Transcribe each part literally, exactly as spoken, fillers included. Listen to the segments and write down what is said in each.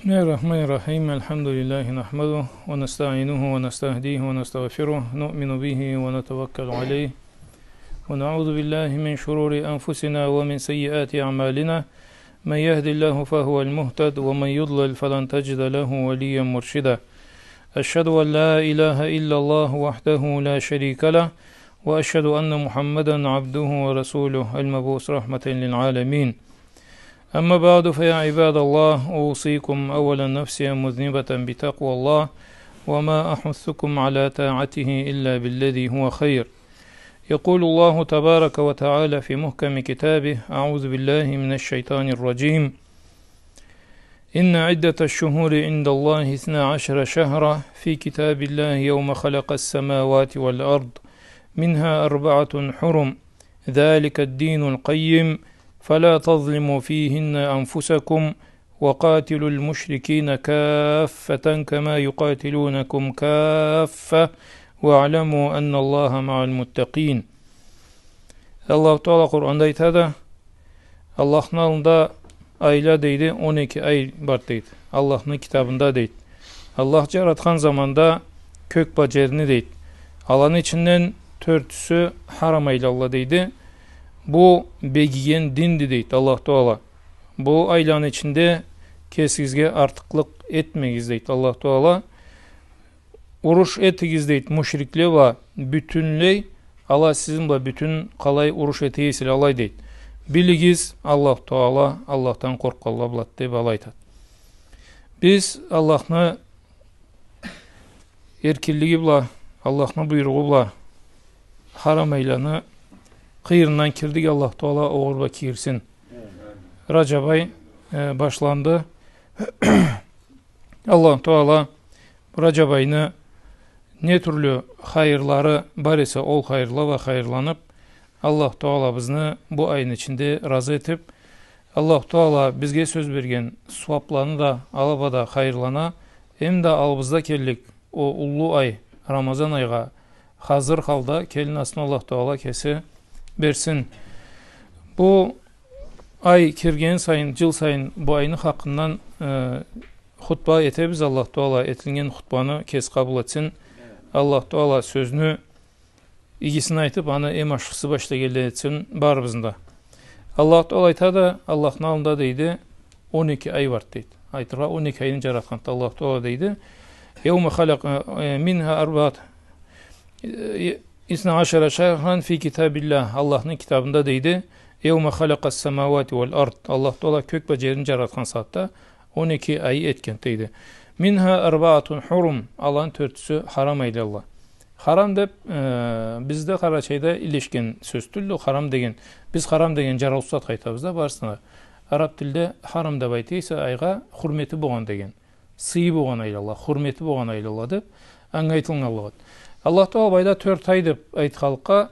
بسم الله الرحمن الرحيم. الحمد لله نحمده ونستعينه ونستهديه ونستغفره. نؤمن به ونتوكل عليه. ونعوذ بالله من شرور أنفسنا ومن سيئات أعمالنا. من يهد الله فهو المهتد ومن يضلل فلن تجد له وليا مرشدا. أشهد أن لا إله إلا الله وحده لا شريك له. وأشهد أن محمدا عبده ورسوله المبعوث رحمة للعالمين. أما بعد، فيا عباد الله، أوصيكم أولا نفسي مذنبة بتقوى الله، وما أحثكم على طاعته إلا بالذي هو خير. يقول الله تبارك وتعالى في محكم كتابه: أعوذ بالله من الشيطان الرجيم. إن عدة الشهور عند الله اثنا عشر شهرا في كتاب الله يوم خلق السماوات والأرض منها أربعة حرم ذلك الدين القيم فلا تظلموا فيهن أنفسكم وقاتلوا المشركين كافة كما يقاتلونكم كافة واعلموا أن الله مع المتقين. Аллаху Таала Къуранда айтады: Аллахны аллында айла, дейди, он эки ай бар, дейди. Аллахны китабында, дейди. Аллах джаратхан заманда кёк бла джерни, дейди. Аланы ичинден тёртюсю харам айлалла, дейди. Бу бегиген динди, дейди Аллаху Таала. Бу айланы ичинде кесигизге артыкълыкъ этмегиз, дейди Аллаху Таала. Уруш этигиз, дейди, мушрикле бла бютюнлей, ала сизни бла бютюн къалай уруш эте эселе алай, дейди. Билигиз, Аллаху Таала Аллахдан къоркъгъанла блады, деб алай айтады. Биз Аллахны эркинлиги бла, Аллахны буйругъу бла харам айланы къыйырындан кирдик, Аллаху Таала огъур бла кийирсин. Раджаб ай, э, башланды. Аллаху Таала бу Раджаб айны не тюрлю хайырлары бар эсе, ол хайырла бла хайырланыб, Аллаху Таала бизни бу айны ичинде разы этиб, Аллаху Таала бизге сёз берген сууабланы да алыб, да хайырлана, эм да аллыбызда келлик о уллу ай, Рамазан айгъа хазыр халда келин астына Аллаху Таала кеси берсин. Бу ай кирген сайын, джыл сайын бу айны хакъындан, э, хутба этебиз. Аллаху Таала этилген хутбаны кеси къабыл этсин. Аллаху Таала сёзню игисин айтыб, аны эм ашхысы бла ишлегенледен этсин барыбызны да. Аллаху Таала айтады, Аллахны аллында, дейди, он эки ай бар, дейди. Айтыргъа, он эки айны джаратханды Аллаху Таала, дейди. يوم خلق, э, منها أربعة, э, اثنا عشر شهرا في كتاب الله. Аллахны китабында, дейди, يوم خلق السماوات والأرض. Аллаху Таала кёк бла джерни джаратхан сагъатда он эки ай этген, дейди. منها أربعة حرم. Аланы тёртюсю харам айлалла. Харам деб, э, бизде Къарачайда илешген сёз тюлдю, харам деген. Биз харам деген джараусуз затха айтабыз да барысына. Араб тилде харам деб айта эсе, айгъа хурмети болгъан деген. Сыйы болгъан айлалла, хурмети болгъан айлалла деб анга айтылгъанлыгъыды. Аллаху Таала былайда тёрт ай деб айтханлыкъгъа,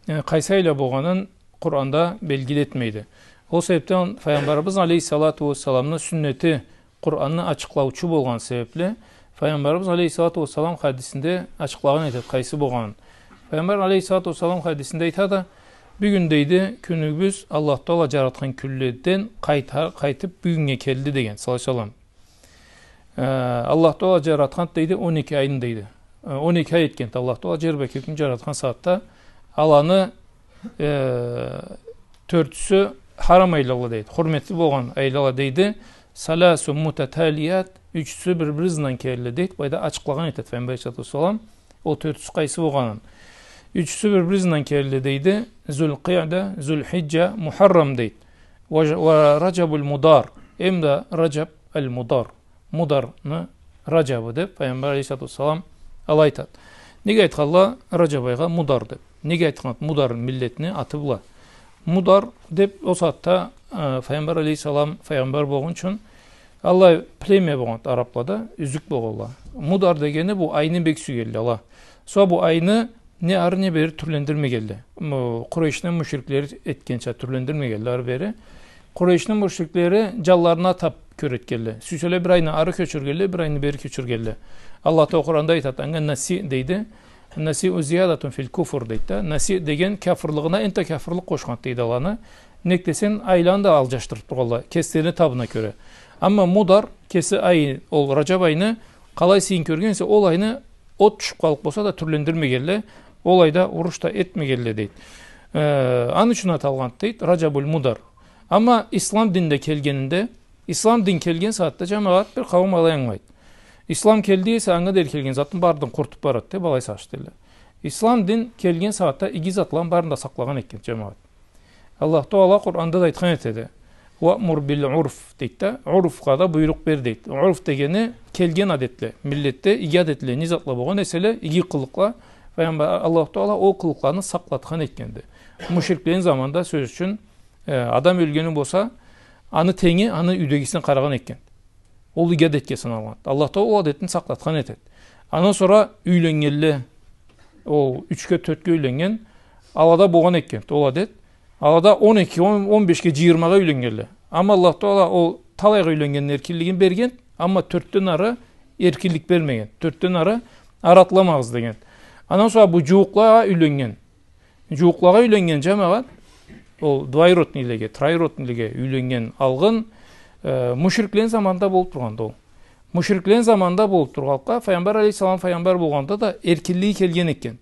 э, къайсы айла болгъанын Къуранда белгили этмейди. Ол себебден Файгъамбарыбыз алейхиссалату уассаламны сюннети Къуранны ачыкълаучу болгъан себебли, Файгъамбарыбыз алейхиссалату уассалам хадисинде ачыкълагъан этеди къайсы болгъанын. Файгъамбар алейхиссалату уассалам хадисинде айтады: «Бюгюн, — дейди, — кюнюбюз Аллах Таала джаратхан кюнледен къайта-, къайтыб бюгюннге келди», — деген, саллаллаху алейхи ва саллам. Э, Аллах Таала джаратханды, дейди, он эки айны, дейди. Э, он эки ай этгенди Аллах Таала джер бла кёкню джаратхан сагъатда. Аланы, э, тёртюсю харам айлалла, дейди. Хурметли болгъан айлалла, дейди. ثلاث متتاليات, ючюсю бир-бири ызындан келди, дейди. Былайда ачыкълагъан этеди Файгъамбар алейхиссалату уассалам ол тёртюсю къайсы болгъанын. Ючюсю бир-бири ызындан келди, дейди. Зулкъиъда, Зулхиджа, Мухаррам, дейди. Ва, ва Раджабуль Мудар. Эм да Раджаб аль-Мудар. Мударны Раджабы деб Файгъамбар алейхиссалату уассалам алай айтады. Неге айтханла Раджаб айгъа Мудар деб? Неге айтханла Мудар миллетни аты бла? Мудар деб ол сагъатда, э, Файгъамбар алейхиссалам файгъамбар болгъунчун, аллай племя болгъанды араблада, юзюк болгъанла. Мудар дегени бу айны бек сюйгенле ала. Сора бу айны не ары, не бери тюрлендирмегенле. Му-, Къурейшни мушриклери этгенча тюрлендирмегенле ары-бери. Къурейшни мушриклери джанларына таб кёре этгенле. Сюйселе бир айны ары кёчюргенле, бир айны бери кёчюргенле. Аллах Таала Къуранда айтады, анга насиъ дейди. «النسيء زيادة في الكفر», дейди да. Насиъ деген кяфырлыгъына энтда кяфырлыкъ къошханды, дейди, аланы. Нек десенг, айланы да алджашдырыб тургъанла, кеслерини табына кёре. Амма мудар, кеси ай, ол Ражаб айны къалай сыйын кёрген эсе, ол айны от тюшюп къаллыкъ болса да тюрлендирмегенле, ол айда уруш да этмегенле, дейди. Э, аны ючюн аталгъан, дейди, Ражабуль Мудар. Амма ислам динде келгенинде, ислам дин келген сагъатда, жамагъат, бир къауум алай ангылайды. Ислам келди эсе, анга дери келген затны барын къурутуп барады деп, алай сагъыш этелле. Ислам дин келген сагъатда иги затланы барын да сакълагъан экен, жамагъат. Аллах Таала Къуранда да айтхан этеди. «Уамур биль урф», дейди да, урфха да буйрукъ бер, дейди. Урф дегени келген адетле, миллетде иги адетле, не затла болгъан эселе, иги къылыкъла, Пайгъамбар, Аллах Таала ол къылыкъланы сакълатхан этгенди. Мушриклени заманда, сёз ючюн, э, адам ёлгени болса, аны тенги аны юйдегисине къарагъан этген. Ол иги адетге саналгъан. Аллах Таала ол адетни сакълатхан этеди. Андан сора юйленнгенле, ол ючге, тёртге юйленнген, алада болгъан этген ол адет. Алада он эки, он, он бешге, жыйырмагъа юйленнгенле. Амма Аллах Таала ол талайгъа юйленнгенни эркинлигин берген, амма тёртден ары эркинлик бермеген. Тёртден ары ары атламагъыз деген. Андан сора бу жууукълагъа юйленнген. Жууукълагъа юйленнген, жамагъат, ол двоюродныйлеге, троюродныйлеге юйленнген алгъын, э, мушриклени заманында болуп тургъанды ол. Мушриклени заманында болуп тургъанлыкъгъа, Пайгъамбар алейхиссалам пайгъамбар болгъанда да эркинлиги келген экен.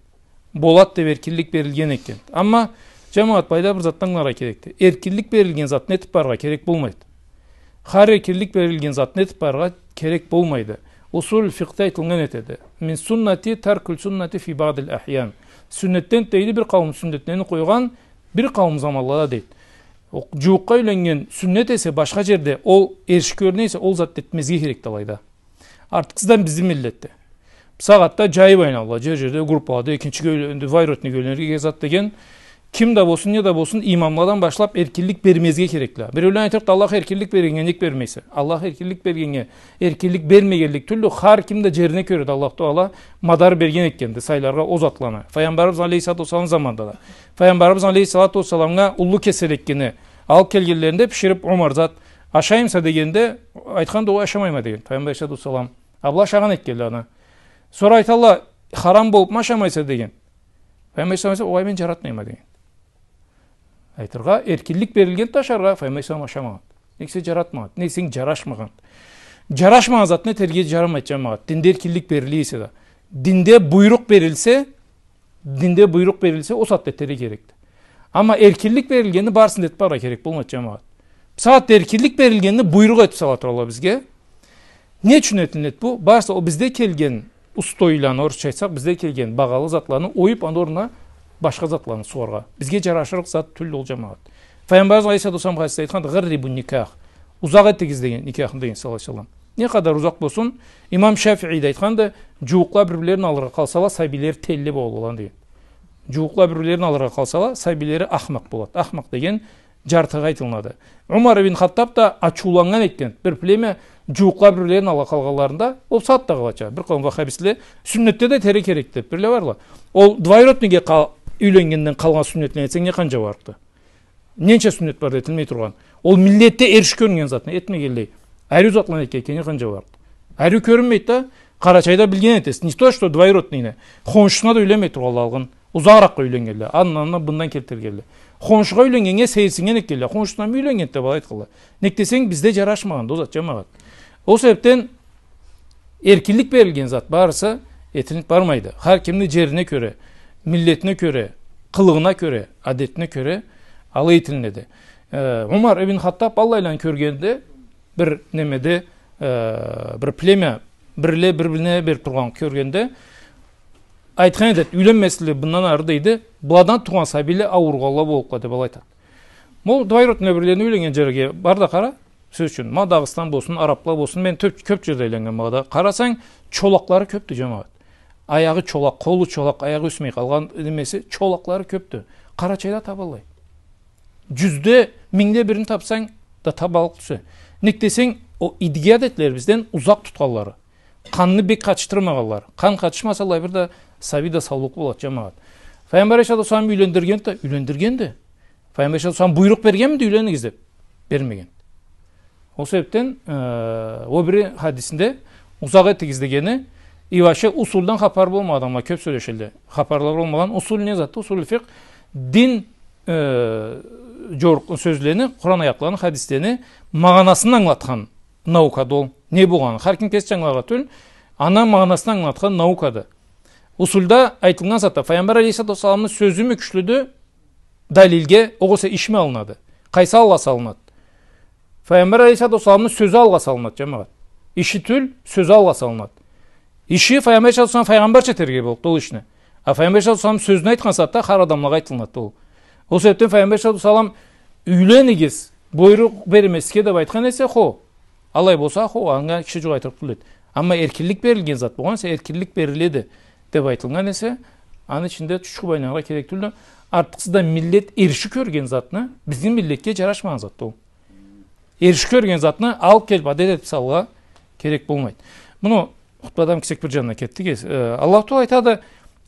Болат деп эркинлик берилген экен. Амма, жамагъат, былайда бир затны ангыларгъа керекди. Эркинлик берилген затны этип барыргъа керек болмайды. Хар эркинлик берилген затны этип барыргъа керек болмайды. Усуль фикъхда айтылгъан этеди. «Мин суннати таркуль суннати фи баъдиль ахьян». Сюннетден, дейди, бир къауум сюннетлени къойгъан бир къауум заманлада, дейди. Ол жууукъгъа юйленнген сюннет эсе, башха жерде ол эрши кёрюне эсе, ол затны этмезге керекди алайда. Артыкъсыздан бизни миллетде. Бусагъатда жайып айланалла, жер-жерде группалада экинчиге юйленди, двоюродныйге юйленирге зат деген. Ким да болсун, не да болсун, имамладан башлап эркинлик бермезге керекди. Биреулен айтырыкъды: «Аллах эркинлик бергеннге нек бермейсе? Аллах эркинлик бергеннге эркинлик бермегенлик тюлдю». Хар ким да жерине кёреди Аллах Таала мадар берген этгенди сайларгъа ол затланы. Пайгъамбарыбыз алейхиссалату уассалам заманында да. Пайгъамбарыбыз алейхиссалату уассаламгъа уллу кеселеккени алып келгенлеринде, биширип Умар зат, «Ашаймыса?» дегенде, айтханды: «Ой, ашамайма», — деген. Пайгъамбар алейхиссалату уассалам. А была ашагъан этгенле аны. Сора айталла: «Харам болупму, ашамайса?» — деген. Пайгъамбар алейхиссалам айтса: «Огъай, мен жаратмайма», — деген. Айтыргъа, эркинлик берилгенди ашаргъа, Пайгъамбар алейхиссалам ашамагъан. Нек эсе жаратмагъан. Нек эсе жарашмагъан. Жарашмагъан затны этерге жарамайды, жамагъат. Динде эркинлик бериле эсе да. Динде буйрукъ берилсе, динде буйрукъ берилсе, ол сагъатда этерге керекди. Амма эркинлик берилгенни барысын да этип барыргъа керек болмайды, жамагъат. Бусагъатда эркинлик берилгенни буйрукъ этип сала туралла бизге. Не ючюн этилинеди бу? Барысы ол бизде келген устойланы, орусча айтсакъ, бизде келген багъалы затланы оюп, аны орнуна башха затланы сугъаргъа. Бизге жарашырыкъ зат тюлдю ол, жамагъат. Пайгъамбарыбыз алейхиссалату уассалам хадисде айтханды: «Гъаррибун никах». Узакъ этигиз деген никахны, деген, саллаллаху алейхи ва саллам. Не къадар узакъ болсун, имам Шафии да айтханды: «Жууукъла бир-бирлерин алыргъа къалсала, сабийлери телли болур болгъан», — деген. Жууукъла бир-бирлерин алыргъа къалсала, сабийлери ахмакъ болады. Ахмакъ деген жартыгъа айтылынады. Умар ибн Хаттаб да ачыуланнган этген. Бир племя жууукъла бир-бирлерин ала къалгъанларында, ол сагъатда къалача. Бир къауум ваххабистле, сюннетде да этерге керекди деп, бир да барла. Ол двоюродныйге къал-, юйленнгенден къалгъан сюннетлени этсенг, не къанча барыкъды? Ненча сюннет бар да этилмей тургъан. Ол миллетде эрши кёрюннген затны этмегенлей, ариу затланы этгеннге не къанча барыкъды? Ариу кёрюнмейди да, Къарачайда билген этесиз. Не то что двоюродныйны. Хоншусуна да юйленмей тургъанла алгъын. Узагъыракъгъа юйленнгенле. Андан, андан, мындан келтиргенле. Хоншугъа юйленнгеннге сейирсиннген этгенле. Хоншусуна юйленнгенди деп алай айтханла. Нек десенг, бизде жарашмагъанды ол зат, жамагъат. Ол себепден эркинлик берилген зат барысы этилип бармайды. Хар кимни жерине кёре, миллетине кёре, къылыгъына кёре, адетине кёре алай этилинеди. Э, Умар ибн Хаттаб аллайланы кёргенде, бир немеде, э, бир племя, бирле бир-бирине берип тургъанын кёргенде, айтхан этеди: «Юйленмесинле мындан ары, — дейди, — быладан туугъан сабийле ауругъанла боллукъла», — деп алай айтады. Ол двоюродный бир-бирлерине юйленнген жерге бар да къара. Сёз ючюн, ма Дагъыстан болсун, арабла болсун, мен кёп, кёп жерде айланнганма да. Къарасанг, чолакълары кёпдю, жамагъат. Аягъы чолакъ, къолу чолакъ, аягъы ёсмей къалгъан немеси, чолакълары кёпдю. Къарачайда табаллай. Жюзде, мингде бирин тапсанг да табаллыкъ тюлсе. Нек десенг, ол ийги адетлерибизден узакъ тутханлары. Къанны бек къатышдырмагъанлары. Къан къатышмаса, аллай бир да сабий да саулукъ болады, жамагъат. Пайгъамбар алейхиссалату уассалам юйлендиргенди, юйлендиргенди. Пайгъамбар алейхиссалату уассалам буйрукъ бергенмиди, юйленигиз деп? Бермеген. Ол себепден, э, ол бир хадисинде узакъ этигиз дегени, и вообще усульден хапары болмагъан адамла кёп сёлешелле. Хапарлары болмагъан. Усуль не затды? Усуль фикъх, дин, э, жорукъ сёзлени, Къуран аятланы, хадислени магъанасын ангылатхан наукады ол. Не болгъанын. Хар ким кесича ангылагъа тюл, аны магъанасын ангылатхан наукады. Усулда айтылгъан затда, Файгъамбар алейхиссалату уассаламны сёзюмю кючлюдю далилге, огъесе ишми алынады? Къайсы алгъа салынады? Файгъамбар алейхиссалату уассаламны сёзю алгъа салынады, джамагъат. Иши тюл, сёзю алгъа салынады. Иши Файгъамбар алейхиссалату уассалам файгъамбарча этерге боллукъду ол ишни. А Файгъамбар алейхиссалату уассалам сёзюн айтхан сагъатда хар адамлагъа айтылынады ол. Ол себепден Файгъамбар алейхиссалату уассалам юйлен, эгиз, буйрукъ бермезге деп айтхан эсе, хо. Алай болса, хо, анга киши джукъ айтырыкъ тюл эди. Амма эркинлик берилген зат болгъан эсе, эркинлик бериледи деп айтылгъан эсе, аны ичинде чучху байнаргъа керек тюлдю. Артыкъсыз да миллет эрши кёрген затны, бизни миллетге джарашмагъан затды ол. Эрши кёрген затны алып келип адет этип салыргъа керек болмайды. Муну хутбадан кесек бир джанына кетдик. Э, Аллаху Тагъала айтады,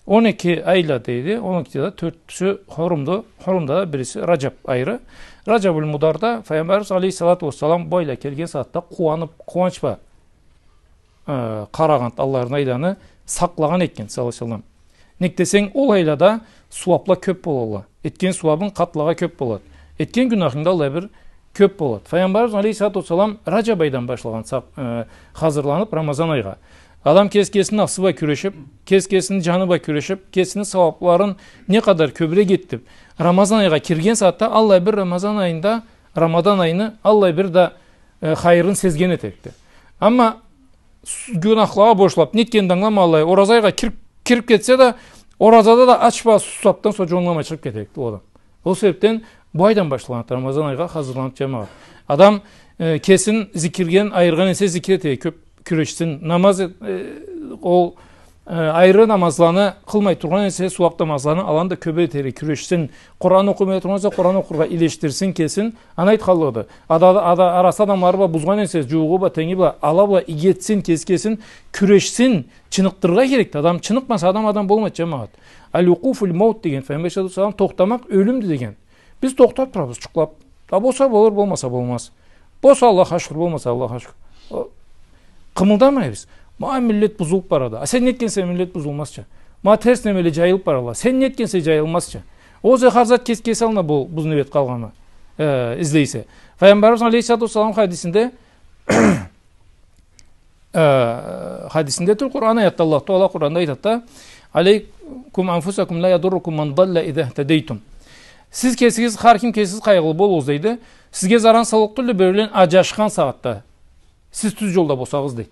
он эки айла дейди, он эки айда тёртюсю хурумду, хурумда да бириси Раджаб айы. Раджабуль Мударда Файгъамбарыбыз алейхиссалату уассалам бу айла келген сагъатда къууанып, къууанч бла э, къарагъан алларына айланы сакълагъан этген, саллаллаху алейхи ва саллам. Нек десенг, ол айлада сууапла кёп болалла. Этген сууабынг къатлагъа кёп болады. Этген гюнахынг да аллай бир кёп болады. Файгъамбарыбыз алейхиссалату уассалам Раджаб айдан башлагъан сакъ-, э, хазырланып Рамазан айгъа. Адам кес-кесини нафсы бла кюрешип, кес-кесини джаны бла кюрешип, кесини сууапларын не къадар кёбюрек этип, Рамазан айгъа кирген сагъатда аллай бир Рамазан айында, Рамадан айыны аллай бир да э, хайырын сезген этерикди. Амма с-, гюнахлагъа бошлап, нетгенин да ангыламай, ораза айгъа кирип, кирип кетсе да, оразада да ач бла сусапдан сора джангыламай чыгъып кетерикди ол адам. Ол себепден бу айдан башлагъанды Рамазан айгъа хазырланып, джамагъат. Адам, э, кесин зикирден айыргъан эсе, зикир этерге кёп кюрешсин. Намаз, э, ол Э, айры намазланы къылмай тургъан эсе, сууап намазланы, аланы да кёб этерге кюрешсин. Къуран окъумай тургъан эсе, Къуран окъургъа илешдирсин кесин. Аны айтханлыгъыды. Ада-, ада-, арасы адамлары бла бузгъан эсе, джууугъу бла, тенги бла, ала бла иги этсин, кеси кесин кюрешсин. Чыныкъдырыргъа керекди. Адам чыныкъмаса, адам адам болмайды, джамагъат. Аль-укъуфу аль-маут деген, Файгъамбар алейхиссалату уассалам, тохтамакъ ёлюмдю деген. Биз тохтаб турабыз, джукълаб. Да болса болур, болмаса болмаз. Болса Аллахха шукур, болмаса Аллахха шукур. О, къымылдамайбыз. Ма миллет бузулуб барады. А сен нетгенсе, миллет бузулмазча. Ма терс немеле джайылыб баралла. Сен нетгенсе, джайылмазча. Ол зехар зат кес-, кеси аллына бу, бузну бет къалгъанны, э, излейсе. Файгъамбарыбыз алейхиссалату уассалам хадисинде Э, хадисинде тюл, Къуран аятда Аллаху Тагъала Къуранда айтады да: «Алейкум анфусакум ла ядуррукум ман далла иза ихтадейтум». Сиз кесигиз, хар ким кесигиз къайгъылы болугъуз, дейди. Сизге заран саллыкъ тюлдю биреулен аджашхан сагъатда. Сиз тюз джолда болсагъыз, дейди.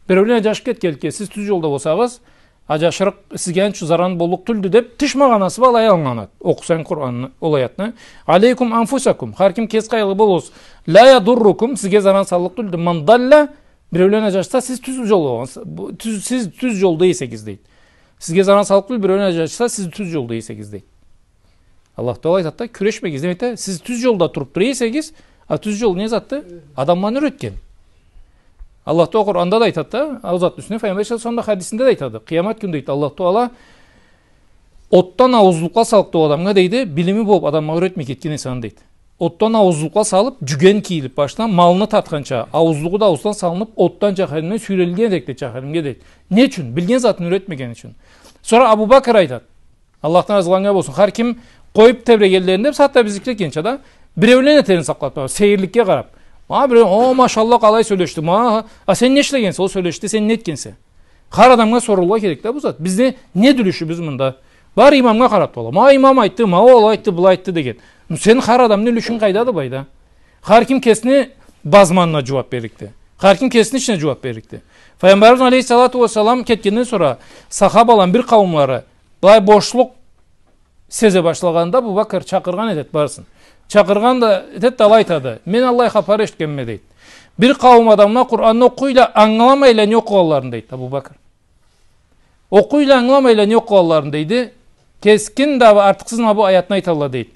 Биреулен аджашыб кетгенликге, сиз тюз джолда болсагъыз, аджашырыкъ, сизге аны ючюн заран боллукъ тюлдю деб, тыш магъанасы бла алай ангыланады. Окъусанг Къуранны, ол аятны. «Алейкум анфусакум», хар ким кеси къайгъылы болугъуз. «Ла ядуррукум», сизге заран саллыкъ тюлдю. «Ман далла», биреулен аджашса, сиз тюз джолда болгъансыз, бу, тюз, сиз тюз джолда эсегиз, дейди. Сизге заран саллыкъ тюлдю, биреулен аджашса, сиз тюз джолда эсегиз, дейди. Аллаху Тагъала айтады да, кюрешмегиз, демек да, сиз тюз джолда туруб тура эсегиз, а тюз джол не затды? Адамланы юретген. Аллаху Тагъала Къуранда да айтады да, ол затны юсюне Файгъамбар саллаллаху алейхи ва саллам да хадисинде да айтады. Къыямат кюн, дейди, Аллаху Тагъала отдан ауузлукъла саллыкъды ол адамгъа, дейди, билими болуб, адамлагъа юретмей кетген эсе аны, дейди. Отдан ауузлукъла салыб, джюген кийилиб башына, малны тартханча, ауузлугъу да аууздан салыныб, отдан джаханимден сюйрелген этерикди джаханимге, дейди. Не ючюн? Билген затын юретмегени ючюн. Сора Абу Бакр айтады. Аллахдан разы, анга болсун. Хар ким къоюб тебрегенлеринде, бусагъатда биз зикир этгенча да, биреулен этерин сакълаб турады, сейирликге къараб. Ма биреу, о, машаллах, къалай сёлешди, ма, а сен не ишлегенсе, ол сёлешди, сен не этгенсе? Хар адамгъа сорулургъа керек да бу зат. Бизде не юлюшюбюз мында? Бары имамгъа къараб туралла. Ма имам айтды, ма ол айтды, былай айтды деген. Ну, сен хар адамны юлюшюнг къайдады былайда? Хар ким кесини базманына джууаб берликди. Хар ким кесини ичине джууаб берликди. Файгъамбарыбыз алейхиссалату уассалам кетгенден сора сахабаланы бир къауумлары былай бошлукъ сезе башлагъанда Абу Бакр чакъыргъан этеди барысын. Чакъыргъан да этеди да алай айтады: «Мен аллай хапар эшитгенме», — дейди. «Бир къауум адамла Къуранны окъуйла, ангыламайла не окъугъанларын», — дейди Абу Бакр. «Окъуйла, ангыламайла не окъугъанларын», — дейди. «Кескин да артыкъсыз ма бу аятны айталла», — дейди.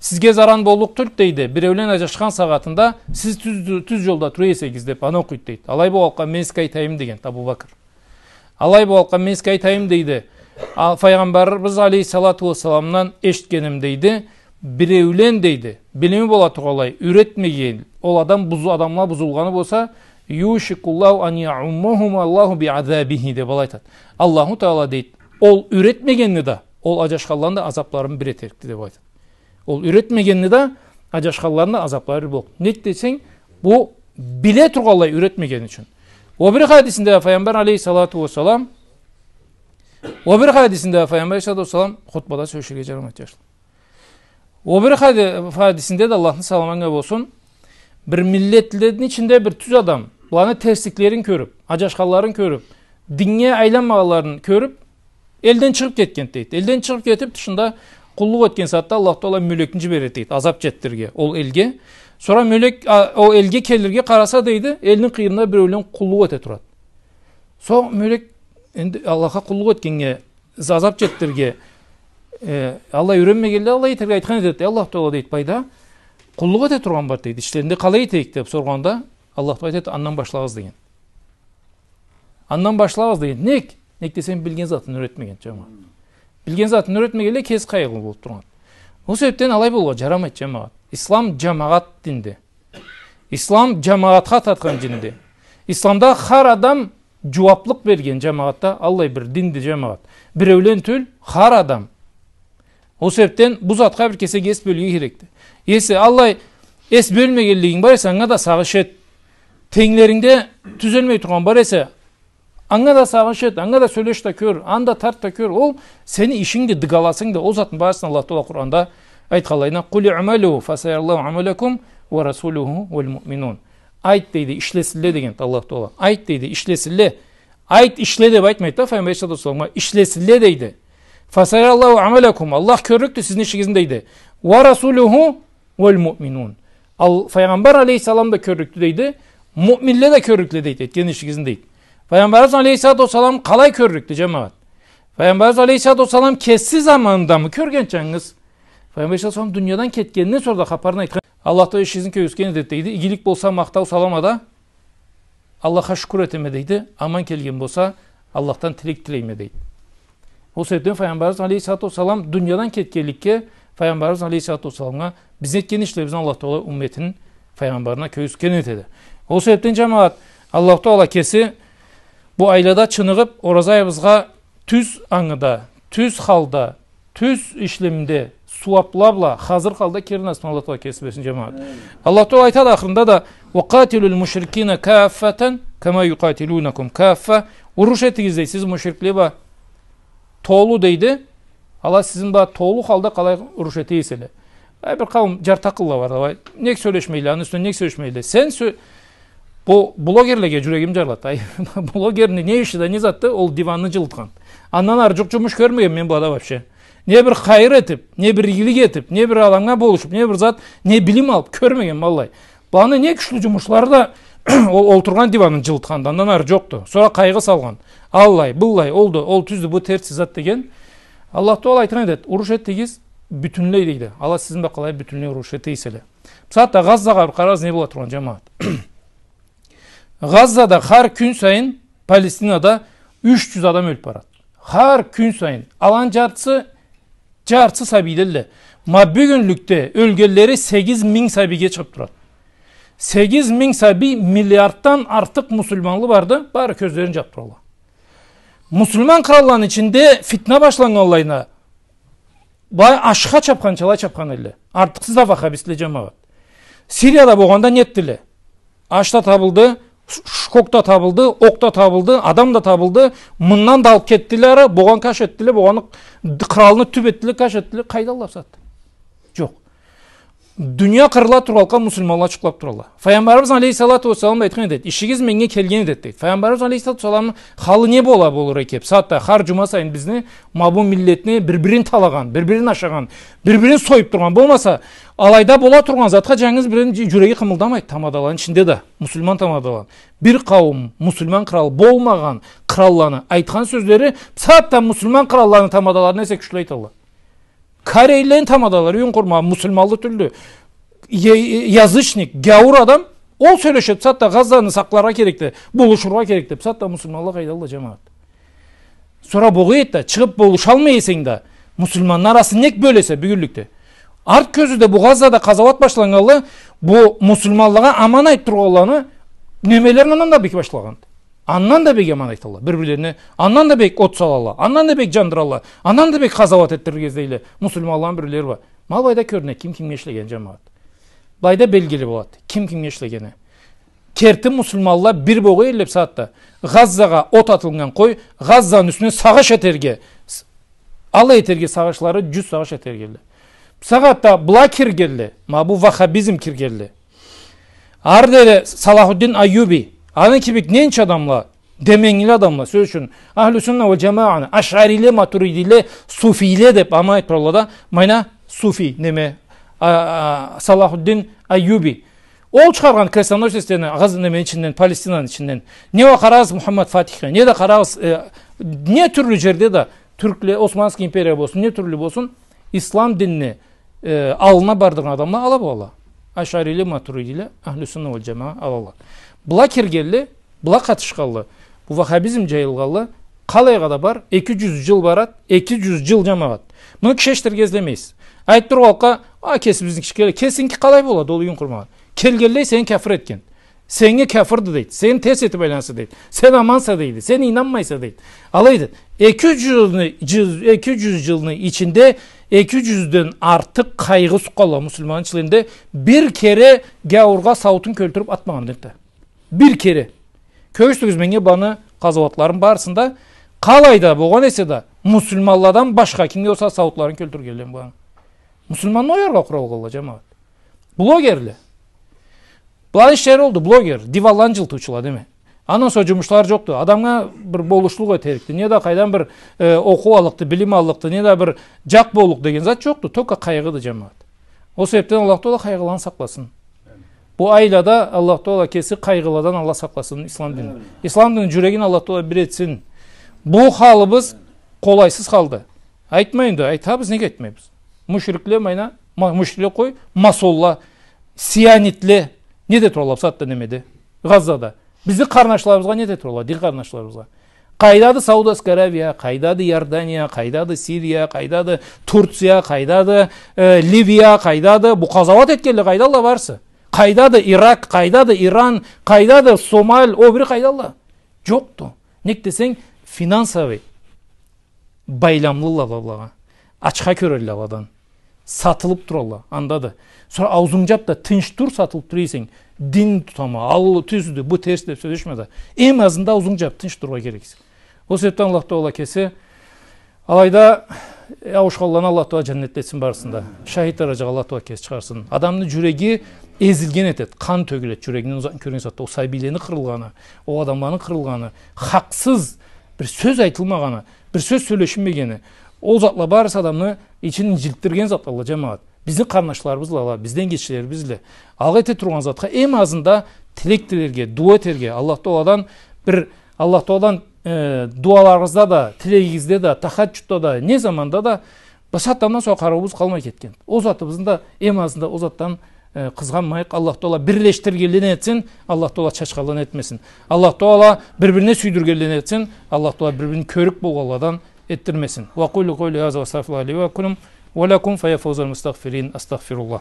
«Сизге заран боллукъ тюлдю, — дейди, — биреулен аджашхан сагъатында сиз тюз, тюз джолда тура эсегиз», — деб, аны окъуйду, дейди. «Алай болгъанлыкъгъа мен сизге айтайым», — деген Абу Бакр. «Алай болгъанлыкъгъа мен сизге айтайым, — дейди, — а, Файгъамбарыбыз алейхиссалату уассаламдан эшитгеним, — дейди, — биреулен, — дейди, — билими бола тургъанлай, юретмеген, ол адам бузу-, адамла бузулгъаны болса, юшикуллаху ан яуммахум Аллаху би азабихи», — деб алай айтады. Аллаху Тагъала, дейди, ол юретмегенни да, ол аджашханланы да азабларын бир этерикди, деб алай айтады. Ол юретмегенни да, аджашханланы да азаблары бир боллукъду. Нек десенг, бу биле тургъанлай юретмегени ючюн. О бир хадисинде Файгъамбар алейхиссалату уассалам, о бир хадисинде Файгъамбар алейхиссалату уассалам хутбада сёлеширге джарамайды, джашла. О бир хади-, хадисинде да, Аллахны саламы анга болсун, бир миллетлени ичинде бир тюз адам, буланы терсликлерин кёрюб, аджашханларын кёрюб, диннге айланмагъанларын кёрюб, элден чыгъыб кетгенди, дейди. Элден чыгъыб кетиб, тышында къуллукъ этген сагъатда Аллах Тагъала мёлекни джибереди, дейди, азаб джетдирирге ол элге. Сора мёлек, а, ол элге келирге къараса, дейди, элни къыйырында биреулен къуллукъ эте турады. Сора мёлек энди Аллахха къуллукъ этгеннге, за-, азаб джетдирирге, э, алай юренмегенле, алай этерге айтхан этеди. Аллах Тагъала, дейди, былайда къуллукъ эте тургъан бар, дейди. Ичлеринде къалай этейик деб соргъанда, Аллах Тагъала айтады, андан башлагъыз деген. Андан башлагъыз деген. Нек? Нек десенг, билген затын юретмеген, джамагъат. Билген затын юретмегенле кеси къайгъылы болуб тургъан. Ол себебден алай болургъа джарамайды, джамагъат. Ислам джамагъат динди. Ислам джамагъатха тартхан динди. Исламда хар адам джууаблыкъ берген, джамагъатда, аллай бир динди, джамагъат. Биреулен тюл, хар адам. Ол себебден бу затха бир кесек эс бёлюрге керекди. Если аллай эс бёлмегенлигинг бар эсе, анга да сагъыш эт. Тенглеринг да тюзелмей тургъан бар эсе, анга да сагъыш эт, анга да сёлеш да кёр, анда тарт да кёр. Ол сени ишингди, дыгаласынгды. Ол затны барысын Аллах Тагъала Къуранда айтханлайына: «Къул иъмалу фасайараллаху амалакум ва расулуху вал муъминун». Айт, дейди, ишлесинле дегенди Аллах Тагъала. Айт, дейди, ишлесинле. Айт, ишле деб айтмайды да Файгъамбар алейхиссалату уассаламгъа, ишлесинле, дейди. «Фасайараллаху амалакум», Аллах кёрюрюкдю сизни ишигизни, дейди. «Ва расулуху вал муъминун». Ал, Файгъамбар алейхиссалам да кёрюрюкдю, дейди. Муъминле да кёрюрюкдюле, дейди, этген ишигизни, дейди. Файгъамбарыбыз алейхиссалату уассалам къалай кёрюрюкдю, джамагъат? Файгъамбарыбыз алейхиссалату уассалам кеси заманындамы кёрген чангыз? Файгъамбар алейхиссалату уассалам дуниядан кетгенинден сора да хапарын айтхан. Аллах Тагъала ишигизни кёргюзтген этеди, дейди. Игилик болса, махтау салама да, Аллахха шукур этеме, дейди. Аман келген болса, Аллахдан тилек тилейме, дейди. Ол себебден Файгъамбарыбыз алейхиссалату уассалам дуниядан кетгенликге, Файгъамбарыбыз алейхиссалату уассаламгъа бизни этген ишлерибизни Аллах Тагъала умметин Файгъамбарына кёргюзтген этеди. Ол себебден, джамагъат, Аллах Тагъала кеси бу айлада чыныгъыб, ораза айыбызгъа тюз ангыда, тюз халда, тюз ишлемде, сууабла бла хазыр халда кирирге насыб Аллах Тагъала кеси берсин, джамагъат. Амин. Аллах Тагъала айтады ахырында да: «Ва къатилул мушрикина каффатан кама юкъатилунакум каффа». Уруш этигиз, дейди, сиз мушрикле бла толу, дейди. Ала сизни бла толу халда къалай уруш эте эселе. Ай, бир къауум джарты акъылла бар да, ай, нек сёлешмейле, аны юсюнден нек сёлешмейле. Сен сё-, бу блогерлеге джюрегим джарлады. Ай, блогерни не иши да, не затды, ол диванны джылытхан. Андан ары джукъ джумуш кёрмегенме мен былада вообще. Не бир хайыр этиб, не бир игилик этиб, не бир адамгъа болушуб, не бир зат, не билим алыб кёрмегенме, валлахи. Быланы не кючлю джумушлары да ол олтургъан диванын джылытханды, андан ары джокъду. Сора къайгъы салгъан. Аллай, быллай, олду, ол тюздю, бу терсди зат деген. Аллах Тагъала айтхан этеди, уруш этигиз бютюнлей, дейди. Ала сизни бла къалай бютюнлей уруш эте эселе. Бусагъатда Газзагъа бир къарагъыз, не бола тургъан, джамагъат. Газзада хар кюн сайын Палестинада юч джюз адам ёлюб барады. Хар кюн сайын. Аланы джартысы, джартысы сабийлелле. Ма бюгюнлюкде ёлгенлери сегиз минг сабийге чыгъыб турады. Сегиз минг сабий, миллиарддан артыкъ муслиманлы барды, бары кёзлерин джабыб туралла. Муслиман къралланы ичинде фитна башланнганлайына, былай ашха чабханчалай чабхан эдиле. Артыкъсыз да ваххабистле, джамагъат. Сирияда болгъанда не этдиле? Аш да табылды, ш-, шкок да табылды, окъ да табылды, адам да табылды. Мындан да алыб кетдиле, болгъан каш этдиле, болгъаны д-, къралны тюб этдиле, каш этдиле. Къайдалла бусагъатда? Джокъ. Дуния къырыла тургъанлыкъгъа муслиманла ачыкълаб туралла. Файгъамбарыбыз алейхиссалату уассалам да айтхан этеди, ишигиз меннге келген этеди, дейди. Файгъамбарыбыз алейхиссалату уассалам халы не бола болур экен? Бусагъатда хар джума сайын бизни ма бу миллетни бир-бирин талагъан, бир-бирин ашагъан, бир-бирин союб тургъан болмаса, алайда бола тургъан затха джангыз бирини джю-, джюреги къымылдамайды тамадаланы ичинде да, муслиман тамадаланы. Бир къауум муслиман кърал болмагъан къралланы айтхан сёзлери бусагъатда муслиман къралланы тамадаларындан эсе кючлю айталла. Корейлени тамадалары, юйюн къурма, муслиманлы тюлдю. Е-, язычник, гяуур адам, ол сёлешеди, бусагъатда Газзаны сакъларгъа керекди, болушургъа керекди. Бусагъатда муслиманла къайдалла, джамагъат? Сора богъуз эт да, чыгъыб болушалмай эсенг да, муслиманны арасын нек бёлесе бюгюнлюкде? Арт кёзюуде бу Газзада къазауат башланнганлы, бу муслиманлагъа аман айтыб тургъанланы немелерин андан да бек башлагъанды. Андан да бек аман айталла бир-бирлерине, андан да бек от салалла, андан да бек джандыралла, андан да бек къазауат этдирирге излейле. Муслиманланы бирлери бар. Ма былайда кёрюне ким кимге ишлеген, джамагъат. Былайда белгили болады ким кимге ишлегени. Керти муслиманла бир богъа элле бусагъатда. Газзагъа от атылгъан къой, Газзаны юсюне сагъыш этерге, с-, алай этерге сагъышлары, джюз сагъыш этергелле. Бусагъатда была киргелле, ма бу ваххабизм киргелле. Ары дери Салахуддин Айюби, аны кибик ненча адамла, деменгили адамла, сёз ючюн, Ахлю Сунна валь Джамааны, ашъариле, матуридиле, суфийле деб ама айтыб туралла да, майна суфи, неме, а, а, Салахуддин Айюби. Ол чыгъаргъан крестоносецлени, Гъаз-, немени ичинден, Палестинаны ичинден. Не уа къарагъыз Мухаммад Фатихге, не да къарагъыз, э, не тюрлю джерде да, тюркле, Османский империя болсун, не тюрлю болсун, ислам динни, э, аллына бардыргъан адамла ала болалла. Ашъариле, матуридиле, Ахлю Сунна валь Джамаа алалла. Была киргелле, была къатышхалла. Бу ваххабизм джайылгъалла, къалайгъа да бар, эки джюз джыл барад, эки джюз джыл, джамагъат. Муну киши эшитирге излемейсиз. Айтыб тур халкъгъа, а, кесибизники киши келе, кесиники къалай болады, ол юйюн къурмагъан. Келгенлей сени кафыр этген. Сеннге кафырды дейди. Сени терс этиб айланса дейди. Сен аманса дейди. Сен ийнанмайса дейди. Алайды. Эки джюз джылны, джюз, эки джюз джылны ичинде эки джюзден артыкъ къайгъы сукъгъалла муслиманны ичинде, бир кере гяуургъа сауутун кёлтюрюб атмагъан дейди. Бир кере. Кёргюзтюгюз меннге баны къазауатларын барысын да, къалайда болгъан эсе да, муслиманладан башха кимге болса сауутларын кёлтюргелле баны. Муслиманны ояргъа къуралгъалла, джамагъат. Блогерле. Быланы ишлери олду, блогер, диванланы джылтыучула, деме. Андан сора джумушлары джокъду. Адамгъа бир болушлукъ этерикди. Не да къайдан бир, э, окъуу аллыкъды, билим аллыкъды, не да бир джакъ боллукъ деген зат джокъду. Только къайгъыды, джамагъат. Ол себебден Аллах Тагъала къайгъыланы сакъласын. Бу айлада Аллах Тагъала кеси къайгъыладан Аллах сакъласын ислам динни. Ислам динни джюрегин Аллах Тагъала бир этсин. Бу халыбыз къолайсыз халда. Айтмайын да, айтабыз, неге айтмайбыз? Мушрикле, майна, ма-, мушрикле къой, масонла, сионитле, не да туралла бусагъатда немеде? Газзада. Бизни къарнашларыбызгъа не да туралла, дин къарнашларыбызгъа? Къайдады Саудовская Аравия, къайдады Иордания, къайдады Сирия, къайдады Турция, къайдады, э, Ливия, къайдады, бу къазауат этгенле къайдалла барысы? Къайдады Ирак, къайдады Иран, къайдады Сомаль, ол бири къайдалла? Джокъду. Нек десенг, финансовый байламлыла алагъа. Ачха кёрелле аладан. Сатылыб туралла, андады. Сора аузунг джаб да тынч тур, сатылыб тура эсенг. Дин тутама, ал тюздю, бу терс деб сёлешме да. Эм азында аузунг джаб, тынч турургъа керексе. Ол себебден Аллах Тагъала кеси, алайда ауушханланы Аллах Тагъала джаннетде этсин барысын да. Шахид даражагъа Аллах Тагъала кеси чыгъарсын. Адамны джюреги эзилген этед, къан тёгюлед джюрегинден, ол затны кёрген сагъатда. Ол сабийлени къырылгъаны, ол адамланы къырылгъаны, хакъсыз бир сёз айтылмагъаны, бир сёз сёлешинмегени, ол затла барысы адамны ичин инджилтдирген затладыла, джамагъат. Бизни къарнашларыбызла ала, бизден гитчелерибизле. Алгъа эте тургъан затха эм азында тилек тилерге, дуа этерге, Аллах Тагъаладан бир, Аллах Тагъаладан, э, дуаларыгъызда да, тилегигизде да, тахаджудда да, не заманда да, бусагъатдан сора къарыуубуз къалмай кетген. Ол затыбызны да, эм азында ол затдан э, къызгъанмайыкъ. Аллах Тагъала бирлешдиргенледен этсин, Аллах Тагъала чачханладан этмесин. Аллах Тагъала бир-бирине сюйдюргенледен этсин, Аллах Тагъала бир-бирин кёрюк болгъанладан этдирмесин. وأقول قولي هذا وأستغفر الله لي ولكم، ولكم فيا فوز المستغفرين. أستغفر الله.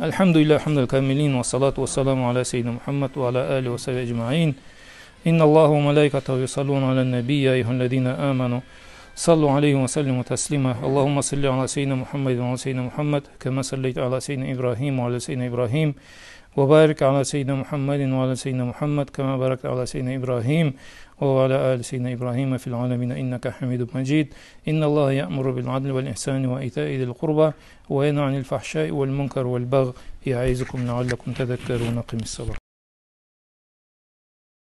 الحمد لله حمد الكاملين، والصلاة والسلام على سيدنا محمد وعلى آله وصحبه أجمعين. إن الله وملائكته يصلون على النبي، يا أيها الذين آمنوا صلوا عليه وسلموا تسليما. اللهم صل على سيدنا محمد وعلى سيدنا محمد كما صليت على سيدنا إبراهيم وعلى سيدنا إبراهيم، وبارك على سيدنا محمد وعلى سيدنا محمد كما باركت على سيدنا إبراهيم وعلى آل سيدنا إبراهيم في العالمين إنك حميد مجيد. إن الله يأمر بالعدل والإحسان وإيتاء ذي القربى وينهى عن الفحشاء والمنكر والبغي يعظكم لعلكم تذكرون. أقم الصلاة.